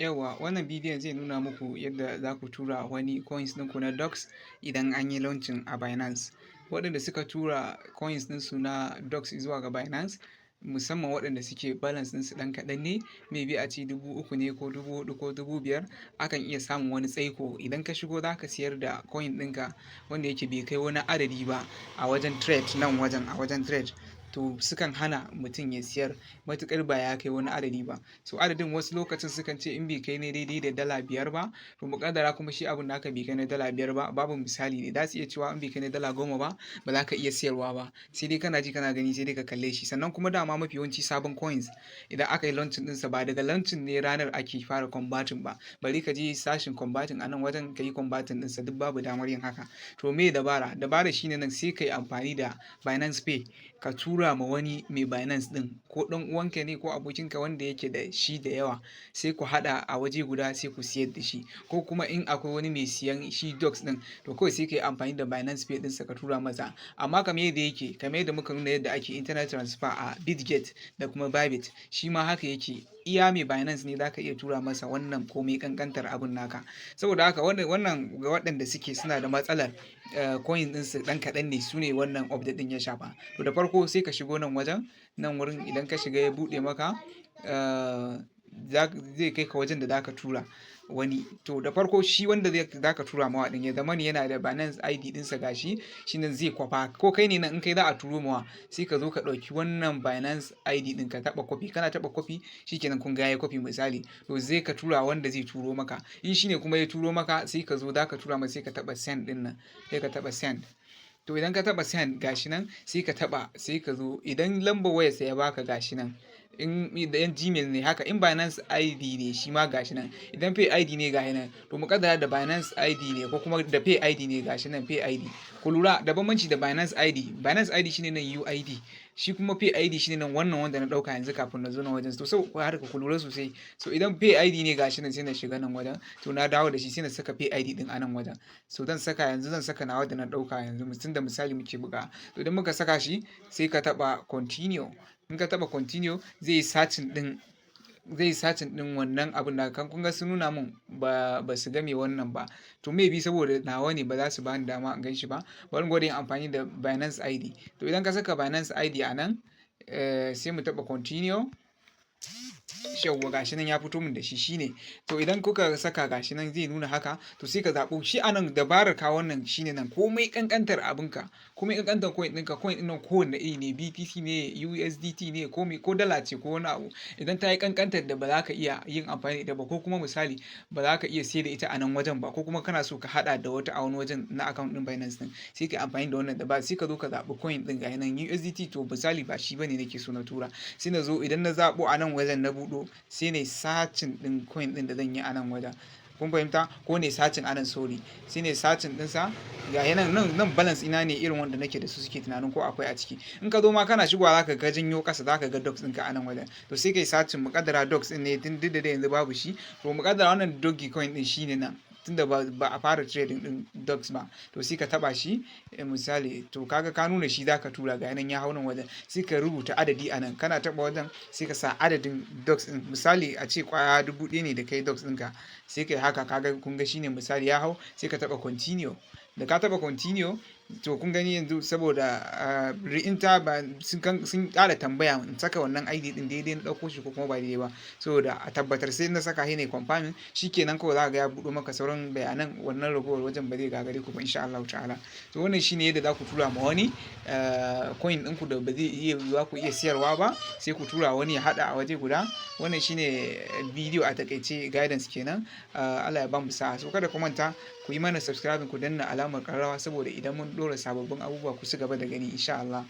Yauwa, wannan bidiyon zai nuna muku yadda za ku tura wani coins ɗinku na Dogs idan an yi launching a Binance. Waɗanda suka tura coins ɗinsu na Dogs zuwa ga Binance, musamman waɗanda suke balance ɗinsu ɗan kaɗan ne, maybe a ce 3,000 ne ko 4,000 ko 5,000, akan iya samun wani tsaiko. Idan ka shigo za ka siyar da coin ɗinka wanda yake bai kai wani adadi ba a wajen trade nan wajen, a wajen trade. To, sukan hana mutum ya siyar matuƙar ba ya kai wani adadi ba. So adadin, wasu lokacin sukan ce in bai kai na daidai da $5 ba, to muƙaddara kuma shi abun naka bai kai na $5 ba, babu misali ne. Za su iya cewa in bai kai na $10 ba, ba za ka iya siyarwa ba. Sai dai kana ji kana gani, sai dai ka kalle shi. Sannan kuma dama mafi yawanci sabon coins idan aka yi launching ɗinsa, ba daga launching ne ranar ake fara converting ba. Bari ka je sashin converting a nan wajen ka yi converting ɗinsa, duk babu damar yin haka. To, me dabara? Dabara shine nan, sai ka yi amfani da Binance Pay ka tura ma wani mai Binance ɗin, ko ɗan uwanka ne ko abokinka wanda yake da shi da yawa, sai ku haɗa a waje guda, sai ku siyar da shi. Ko kuma in akwai wani mai siyan shi Dogs ɗin, to kawai sai ka yi amfani da Binance Pay ɗinsa ka tura masa. Amma kamar yadda yake, kamar yadda muka nuna yadda ake internet transfer a Bitget da kuma Bybit, shi ma haka yake. Iya mai Binance ne za ka iya tura masa wannan, komai ƙanƙantar abun naka. Saboda haka wannan ga waɗanda suke suna da matsalar coin ɗinsu ɗan kaɗan ne, su ne wannan update ɗin ya shafa. To, da farko sai ka shigo nan wajen, nan wurin. Idan ka shiga ya buɗe maka, zai kai ka wajen da za ka tura wani. To, da farko shi wanda za ka tura mawa ɗin ya zamana yana da Binance ID ɗinsa, gashi shi nan zai kwafa. Ko kai ne nan, in kai za a turo mawa, sai ka zo ka ɗauki wannan Binance ID ɗin ka taɓa copy. Kana taɓa copy, shikenan, kun ga yayi copy misali. To, zai ka tura wanda zai turo maka. In shi ne kuma ya turo maka, sai ka zo za ka tura masa, sai ka taɓa send ɗin nan, sai ka taɓa send. To, idan ka taɓa send, gashi nan, sai ka taɓa, sai ka zo idan lambar wayarsa ya baka, gashi nan. In idan Gmail ne haka, in Binance ID ne shi ma gashi nan, idan Pay ID ne gashi nan. To, muƙaddara da Binance ID ne ko kuma da Pay ID ne, gashi nan Pay ID. Ku lura da bambanci da Binance ID. Binance ID shine nan UID, shi kuma Pay ID shine nan, wannan wanda na ɗauka yanzu kafin na zo nan wajen. To, sau har ku lura sosai. So idan Pay ID ne, gashi nan, sai na shiga nan wajen. To, na dawo da shi, sai na saka Pay ID din a nan wajen. So zan saka yanzu, zan saka nawa da na ɗauka yanzu, tun da misali muke buga. To, idan muka saka shi, sai ka taɓa continue. In ka taɓa continue, zai yi searching din wannan abun da kan kun ga sun nuna mun ba su game wannan ba. To, maybe saboda nawa ne ba za su bani dama in gan shi ba. Bari in gwada yin amfani da Binance ID. To, idan ka saka Binance ID a nan, sai mu taɓa continue. Yauwa, gashi nan ya fito min da shi shine. To, idan kuka saka, gashi nan zai nuna haka. To, sai ka zaɓo shi a nan. Dabarar ka wannan shine nan, komai kankantar abinka, komai kankantar coin ɗinka, coin ɗin nan kowanne iri ne, BTC ne, USDT ne, komai, ko dala ce ko wani abu, idan ta yi kankantar da ba za ka iya yin amfani da ita ba, ko kuma misali ba za ka iya sayar da ita a nan wajen ba, ko kuma kana so ka haɗa da wata a wani wajen na account ɗin Binance ɗin, sai ka yi amfani da wannan dabara. Sai ka zo ka zaɓi coin ɗin, ga nan USDT. To, misali ba shi bane nake so na tura, sai na zo, idan na zaɓo a nan wajen na buɗo, sai na yi searching ɗin coin ɗin da zan yi a nan wajen. Kun fahimta ko? Ne searching a nan, sorry, sai ne searching ɗinsa. Ga nan nan nan, balance ina ne, irin wanda nake da su suke tunanin ko akwai a ciki. In ka zo ma kana shigowa, zaka ga janyo ƙasa, zaka ga Dogs ɗinka a nan wajen. To, sai kai searching. Muƙaddara Dogs ɗin ne, tun duk da yanzu babu shi. To, muƙaddara wannan Doge coin ɗin shine nan, tunda ba a fara trading din Dogs ba. To, sai ka taba shi misali. To, kaga ka nuna shi zaka tura, ga nan ya hau nan wajen. Sai ka rubuta adadi a nan. Kana taba wajen, sai ka sa adadin Dogs din. Misali a ce kwaya 1,000 ne da kai Dogs ɗinka, sai kai haka. Kaga, kun ga shine misali ya hau. Sai ka taba continue. Da ka taba continue, to kun gani yanzu, saboda re-enter ba sun ƙara tambaya in saka wannan ID din daidai na ɗauko shi ko kuma ba daidai ba, saboda a tabbatar. Sai na saka shi ne confirming, shikenan, kawai za ka ga ya buɗo maka sauran bayanan. Wannan ragowar wajen ba zai gagare ku ba, insha Allah ta'ala. To, wannan shine yadda za ku tura ma wani coin ɗinku da ba zai iya yiwuwa ku iya siyarwa ba, sai ku tura wani ya haɗa a waje guda. Wannan shine bidiyo a takaice, guidance kenan. Allah ya ba mu sa'a. So kada ku manta ku yi mana subscribing, ku danna alamar ƙararrawa, saboda idan mun ɗora sababbin abubuwa ku ci gaba da gani, insha Allah.